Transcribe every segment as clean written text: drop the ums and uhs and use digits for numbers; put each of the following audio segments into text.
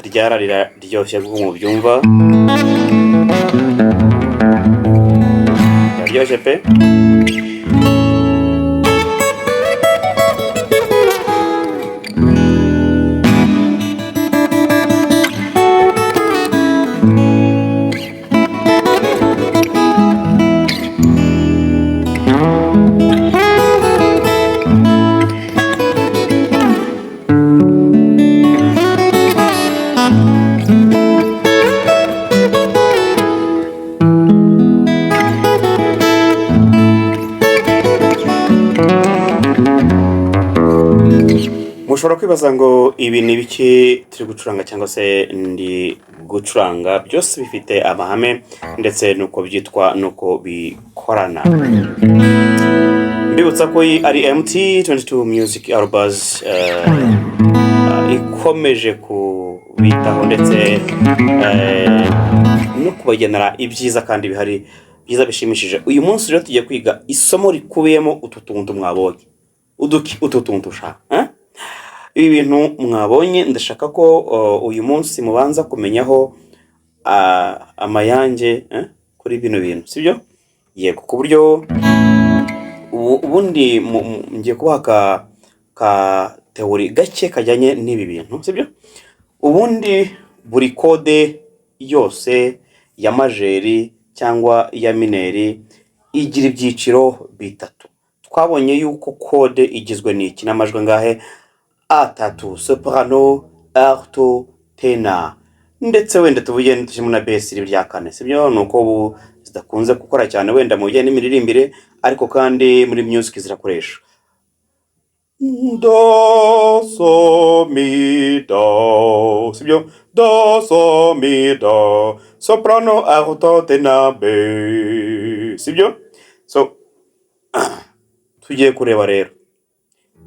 Rya la riraryoshye nk'uko mubyumva, riraryoshye pe. Mushobora kwibaza ngo ibi ni ibiki turi gucuranga cyangwa se ndi gucuranga. Byose bifite amahame ndetse n'uko byitwa n'uko bikorana. Mbibutsa ko iyi ari MT22 Music Albums ikomeje kubitaho ndetse no kubagenera ibyiza kandi bihari byiza bishimishije. Uyu munsi rero tugiye kwiga isomo rikubiyemo utu tuntu mwabonye, uduki, utu tuntu sha, eh? Ibi bintu mwabonye, ndashaka ko uyu munsi mubanza kumenyaho amayange, kuri bino bintu, sibyo? Yego, ku buryo ubundi ngiye kubaha ka théorie gake kajyanye n'ibi bintu, sibyo? Ubundi buri chord yose ya majeur cyangwa ya mineur igira ibyiciro bitatu. Twabonye yuko chord igizwe n'iki? N'amajwi angahe? Atatu: soprano, alto, ténor, ndetse wenda tuvuge dushyiremo na bass rya kane, sibyo? Ni uko ubu zidakunze gukora cyane wenda mu bijyanye n'imiririmbire, ariko kandi muri music zirakoresha. Do, so, mi, do, sibyo? Do, so, mi, do, soprano, alto, ténor, bass, sibyo? So tugiye kureba rero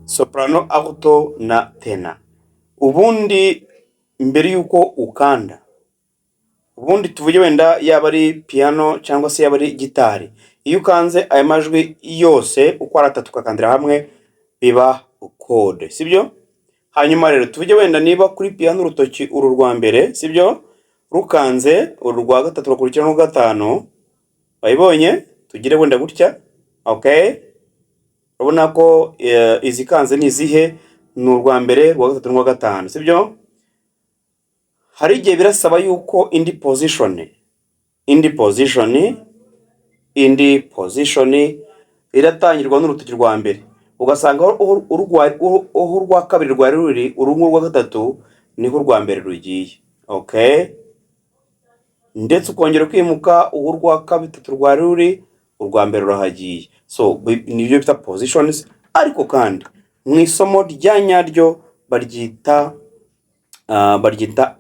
soprano, alto na ténor. Ubundi mbere y'uko ukanda, ubundi tuvuge wenda yaba ari piano cyangwa se yaba ari gitari, iyo ukanze aya majwi yose uko ari atatu ukakandira hamwe biba chord, sibyo? Hanyuma rero tuvuge wenda niba kuri piano urutoki uru rwa mbere, sibyo, rukanze uru rwa gatatu rukurikira n'urwa gatanu, wayibonye? Tugire wenda gutya, okay? Urabona ko izikanze ni izihe? Ni urwa mbere, urwa gatatu n'urwa gatanu, sibyo? Hari igihe birasaba yuko indi position iratangirwa n'urutoki rwa mbere, ugasanga aho urwa kabiri rwari ruri, uru nguru rwa gatatu niho urwa mbere rugiye, okay? Ndetse ukongera kwimuka, uwo urwa gatatu rwari ruri, urwa mbere rurahagiye. So nibyo bita positions. Ariko kandi mu isomo rya nyaryo baryita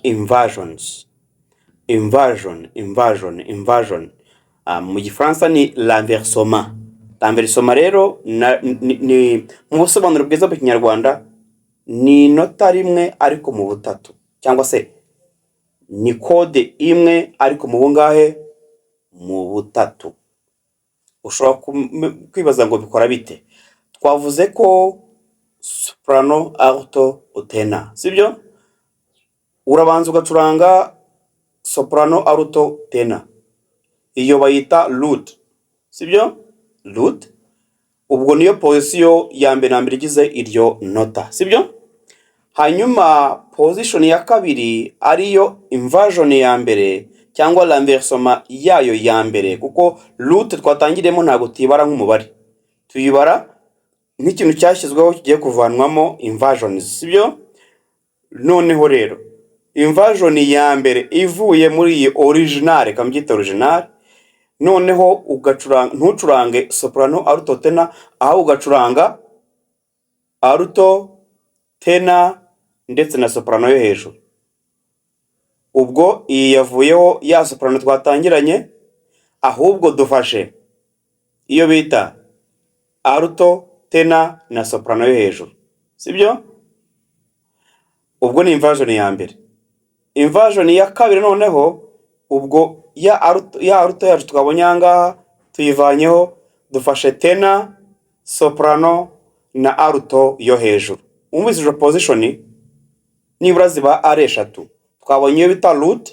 inversions, inversion, inversion, inversion. Mu Gifaransa ni renversement. Renversement rero ni mu busobanuro bwiza bw'Ikinyarwanda ni inota rimwe ariko mu butatu, cyangwa se ni chord imwe ariko mu bungahe? Mu butatu. Ushobora kwibaza ngo bikora bite? Twavuze ko soprano, alto, ténor, sibyo? Urabanza ugacuranga soprano, alto, ténor, iyo bayita root, sibyo? Root ubwo niyo position ya mbere na mbere igize iryo nota, sibyo? Hanyuma position ya kabiri, ariyo inversion ya mbere cyangwa renversement yayo ya mbere, kuko root twatangiriyemo ntabwo tuyibara nk'umubare, tuyibara nk'ikintu cyashyizweho kigiye kuvanwamo inversions, sibyo? Noneho rero inversion ya mbere ivuye muri iyi original, reka mbyite original, noneho ugacuranga, ntucurange soprano, alto, ténor, ahubwo ugacuranga alto, ténor ndetse na soprano yo hejuru. Ubwo iyi yavuyeho, ya soprano twatangiranye, ahubwo dufashe iyo bita alto, ténor na soprano yo hejuru, sibyo? Ubwo ni inversion ya mbere. Inversion ya kabiri noneho ubwo ya alto yacu twabonye aha ngaha tuyivanyeho, dufashe ténor, soprano na alto yo hejuru. Wumvise izo position nibura ziba ari eshatu. Twabonye iyo bita root,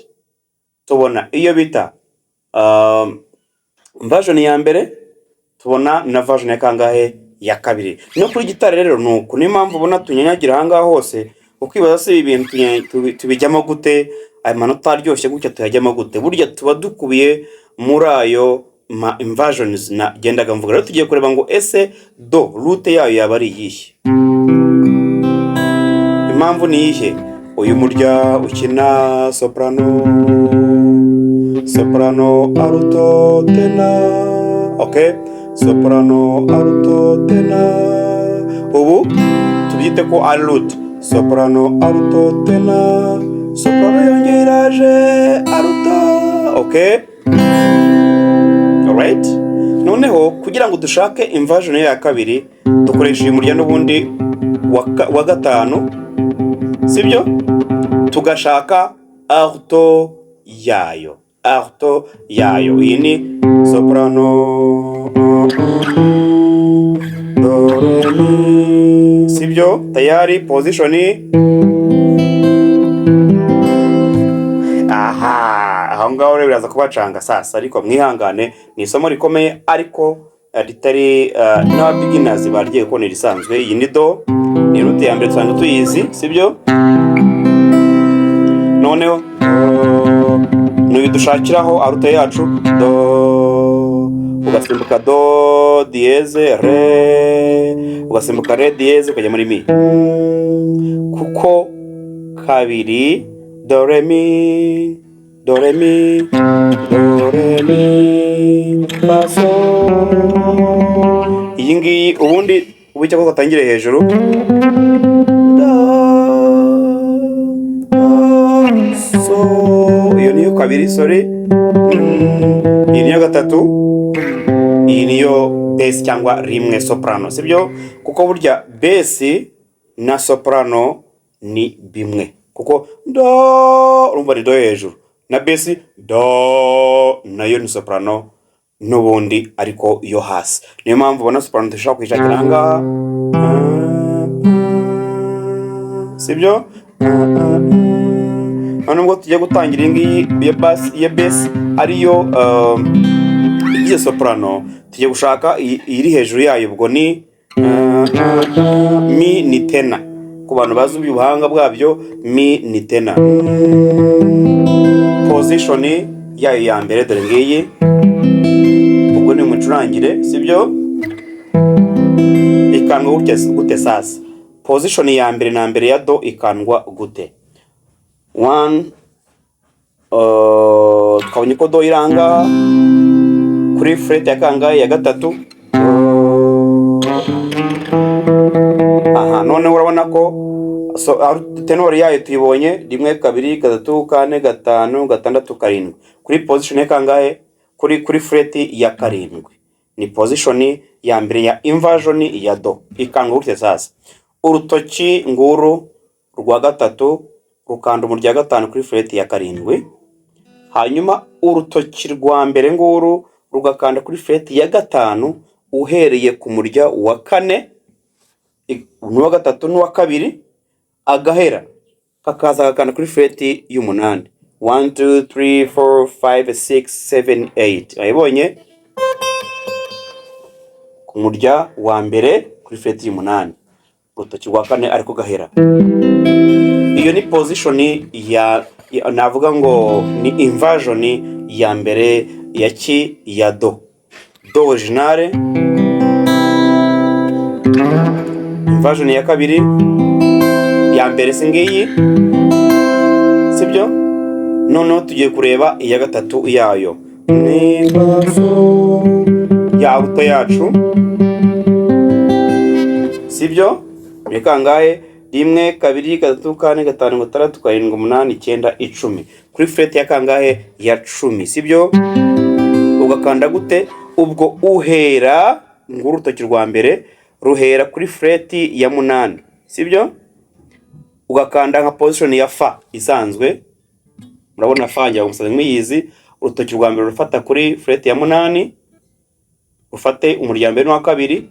tubona iyo bita inversion ya mbere, tubona na version ya kangahe? Ya kabiri. No kuri gitari rero ni uku. Niyo mpamvu ubona tunyanyagira aha ngaha hose, ukibaza se ibi bintu tubijyamo gute? Aya manota aryoshye gutya tuyajyamo gute? Burya tuba dukubiye muri ayo ma inversions nagendaga mvuga. Rero tugiye kureba ngo ese do root yayo yaba ari iyihe? Impamvu ni iyihe? Uyu murya ukina soprano, soprano, alto, ténor. Okay, soprano, alto, ténor. Ubu tubyite ko ari root. Soprano, alto, ténor, soprano yongeye iraje alto. Okay, alright. Noneho kugira ngo dushake inversion ya kabiri, dukoresha uyu murya n'ubundi wa gatanu, sibyo? Tugashaka alto yayo. Alto yayo iyi ni soprano, do, re, mi, sibyo? Tayari position. Aha, aho ngaho rero biraza kubacanga sasa, ariko mwihangane, ni isomo rikomeye ariko ritari n'aba beginners baryiye kuko ni irisanzwe. Iyi ni do, ni root ya mbere dusanzwe tuyizi, sibyo? Noneho dushakiraho alto yacu do, ugasimbuka do dièse, ré, ugasimbuka ré dièse, ukajya muri mi, kuko kabiri do, ré, mi, do, ré, mi, do, ré, mi, fa, sol. Iyi ngiyi ubundi ubu icyo twatangiriye hejuru, do, do, so, iyo niyo kabiri, sorry. Iyi niyo gatatu, iyi niyo bass cyangwa rimwe soprano, sibyo? Kuko burya bass na soprano ni bimwe, kuko do urumva ni do hejuru, na bass do nayo ni soprano n'ubundi ariko yo hasi. Niyo mpamvu ubona soprano dushobora kuyishakira aha ngaha, sibyo? None ubwo tugiye gutangira iyi ngiyi ya bass, ya bass ariyo igize soprano, tugiye gushaka iri hejuru yayo. Ubwo ni mi, ni ténor. Ku bantu bazi ubuhanga bwabyo, mi ni ténor. Position yayo ya mbere dore ngiyi. Ubwo ni umucurangire, sibyo? Ikandwa gutya gute sasa? Position ya mbere na mbere ya do ikandwa gute? One, twabonye ko do iranga kuri fret ya kangahe? Ya gatatu. Aha noneho urabona ko so, ténor yayo tuyibonye rimwe, kabiri, gatatu, kane, gatanu, gatandatu, karindwi, kuri position ya kangahe? Kuri fret ya karindwi. Ni position ya mbere ya inversion ya do. Ikandwa gutya sasa? Urutoki nguru rwa gatatu rukanda umurya wa gatanu kuri fret ya karindwi, hanyuma urutoki rwa mbere nguru rugakanda kuri fret ya gatanu uhereye ku murya wa kane, n'uwa gatatu n'uwa kabiri, agahera kakaza gakanda kuri fret y'umunani. 1, 2, 3, 4, 5, 6, 7, 8. Wayibonye ku murya wa mbere kuri fret y'umunani, urutoki rwa kane ariko gahera. Iyo ni position ya navuga ngo ni inversion ya mbere ya ki? Ya do, do originale. Inversion ya kabiri, ya mbere si ngiyi, sibyo? Noneho tugiye kureba iya gatatu yayo, ni fa, so ya alto yacu, sibyo? Ni kangahe? Rimwe, kabiri, gatatu, kane, gatanu, gatandatu, karindwi, umunani, icyenda, 10, kuri fret ya kangahe? Ya 10, sibyo? Ugakanda gute ubwo? Uhera nguru, urutoki rwa mbere ruhera kuri fret ya munani, sibyo? Ugakanda nka position ya fa isanzwe. Murabona fa, ngira ngo musanzwe muyizi. Urutoki rwa mbere rufata kuri fret ya munani, rufate umurya mbere n'uwa kabiri,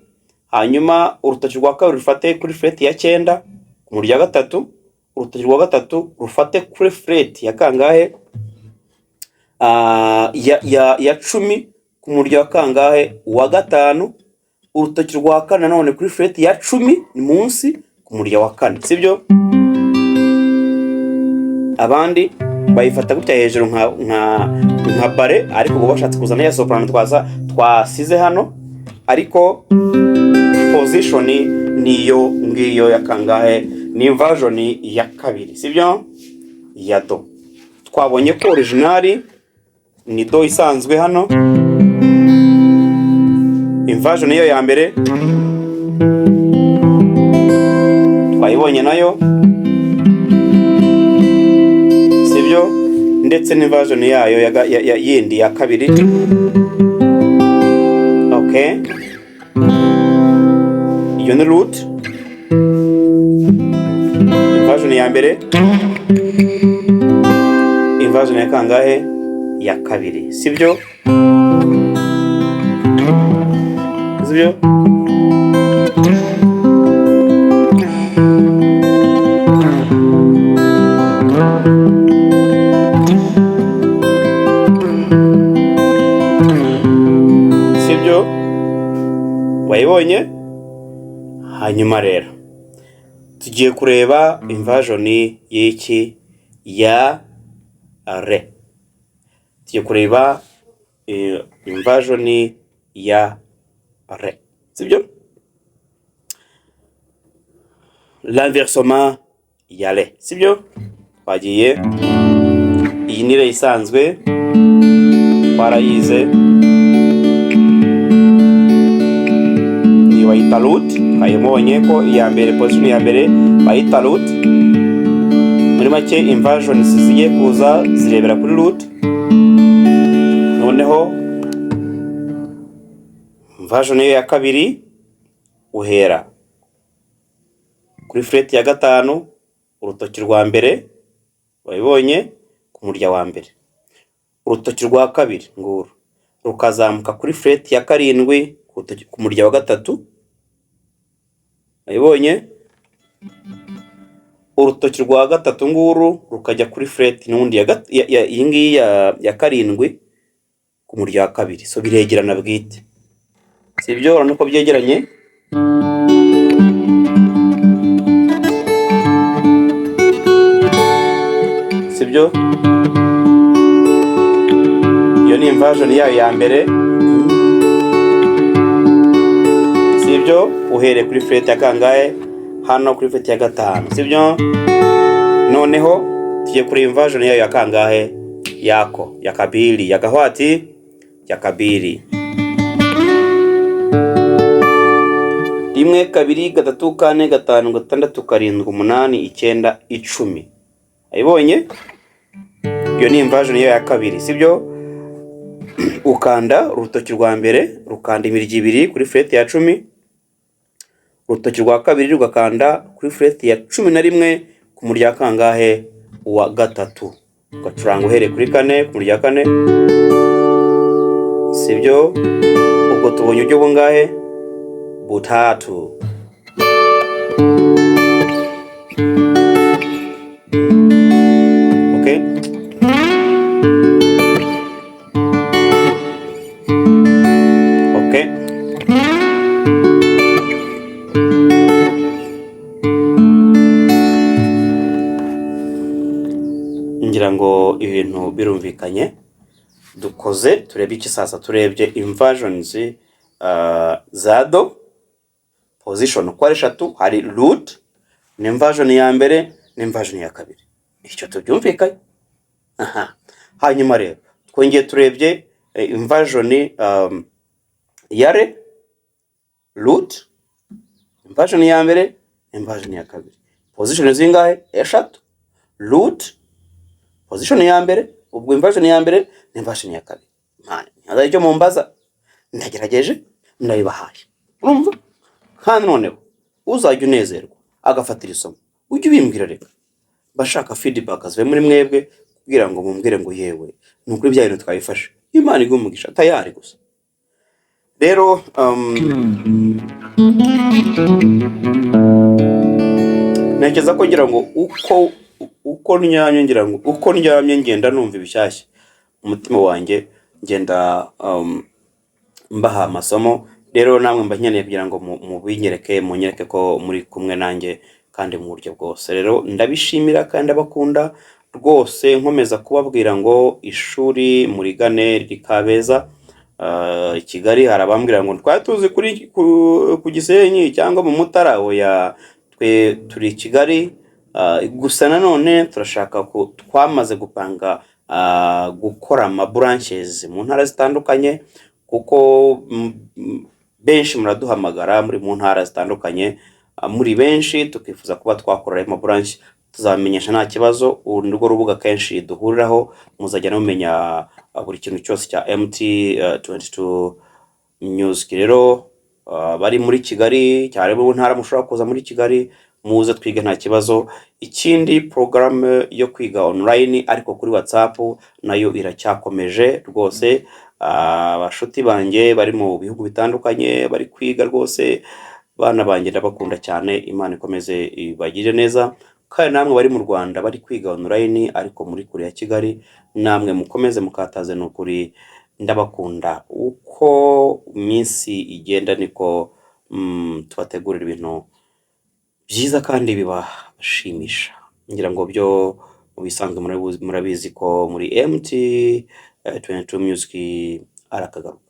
hanyuma urutoki rwa kabiri rufate kuri fret ya cyenda ku murya wa gatatu. Urutoki rwa gatatu rufate kuri fret ya kangahe? Ya 10 ku murya wa kangahe? Wa gatanu. Urutoki rwa kane nanone kuri fret ya 10 ni munsi ku murya wa kane, sibyo? Abandi bayifata gutya hejuru nka barré, ariko ubu bashatse kuzana ya soprano twaza twasize hano, ariko position niyo ngiyo ya kangahe? Ni inversion ya kabiri, sibyo? Ya do. Twabonye ko original ni do isanzwe hano. Inversion yo ya mbere twayibonye nayo, sibyo? Ndetse n'inversion yayo yindi ya kabiri. Okay, iyo ni root. Inversion ya mbere, inversion ya kangahe? Ya kabiri, sibyo? Sibyo? Sibyo? Wayibonye? Hanyuma rero tugiye kureba inversion y'iki? Ya re. Tugiye kureba inversion ya re, sibyo? L'inversement ya re, sibyo? Twagiye. Iyi ni re isanzwe, twarayize. Iyi bayita root. Twayibonye ko iya mbere, position ya mbere bayita root. Muri make, inversions zigiye kuza zirebera kuri root. Noneho inversion yo ya kabiri, uhera kuri fret ya gatanu, urutoki rwa mbere wabibonye ku murya wa mbere, urutoki rwa kabiri nguru rukazamuka kuri fret ya karindwi ku murya wa gatatu, wabibonye? Urutoki rwa gatatu nguru rukajya kuri fret n'ubundi iyi ngiyi ya karindwi ku murya wa kabiri. So biregerana bwite, si ibyo? Urabona ko byegeranye. Sibyo? Iyo ni inversion yayo ya mbere, sibyo? Uhereye kuri fret ya kangahe? Hano kuri fret ya gatanu, sibyo? Noneho tugiye kureba inversion yayo ya kangahe? Yako ya kabiri, ya gahwati, ya kabiri. Rimwe, kabiri, gatatu, kane, gatanu, gatandatu, karindwi, umunani, icyenda, 10. Ayibonye? Iyo ni inversion yayo ya kabiri, sibyo? Ukanda urutoki rwa mbere rukanda imirya ibiri kuri fret ya 10, urutoki rwa kabiri rugakanda kuri fret ya 11 ku murya wa kangahe? Wa gatatu. Ugacuranga uhereye kuri kane ku murya wa kane, sibyo? Ubwo tubonye uburyo bungahe? Butatu. Okay, okay. Ngira ngo ibintu birumvikanye. Dukoze turebe iki sasa? Turebye inversions za do position uko ari eshatu. Hari root, ni inversion ya mbere, ni inversion ya kabiri. Icyo tubyumvikanye. Aha, hanyuma rero twongeye turebye inversion ya re, root, inversion ya mbere, inversion ya kabiri. Position zingahe? Eshatu. Root, position ya mbere, ubwo inversion ya mbere ni inversion ya kabiri. Ntaza icyo mumbaza, ndagerageje ndabibahaye. Urumva kandi noneho uzajya unezerwa agafatira isomo, ujye ubimbwira. Reka bashaka feedback zive muri mwebwe kugira ngo mumbwire ngo yewe, ni ukuri bya bintu twabifashe. Imana iguhe umugisha. Tayari gusa rero. Ntekereza ko ngira ngo uko ndyamye, ngira ngo uko ndyamye ngenda numva ibishyashya umutima wanjye, ngenda mbaha amasomo. Rero namwe mba nkeneye kugira ngo mubinyereke, munyereke ko muri kumwe nanjye kandi mu buryo bwose. Rero ndabishimira kandi ndabakunda rwose, nkomeza kubabwira ngo ishuri murigane riri Kabeza, i Kigali. Hari abambwira ngo twari tuzi ku Gisenyi cyangwa mu Mutara. Oya, twe turi i Kigali. Gusa nanone turashaka ko twamaze gupanga gukora ama branches mu ntara zitandukanye, kuko benshi muraduhamagara muri mu ntara zitandukanye, muri benshi, tukifuza kuba twakora ayo ma branch. Tuzabamenyesha, nta kibazo. Uru ni rwo rubuga kenshi duhuriraho, muzajya mumenya buri kintu cyose cya MT 22 Music. Rero bari muri Kigali cyane mu ntara, mushobora kuza muri Kigali, muze twige, nta kibazo. Ikindi, porogaramu yo kwiga online ariko kuri WhatsApp nayo iracyakomeje rwose. Abashuti banjye bari mu bihugu bitandukanye bari kwiga rwose, bana banjye, ndabakunda cyane, Imana ikomeze ibagire neza. Kandi namwe bari mu Rwanda bari kwiga online ariko muri kure ya Kigali, namwe mukomeze mukataze. Ni ukuri ndabakunda. Uko iminsi igenda niko tubategurira ibintu byiza kandi bibashimisha. Ngira ngo byo mu bisanzwe murabizi ko muri MT 22 Music arakagaruka.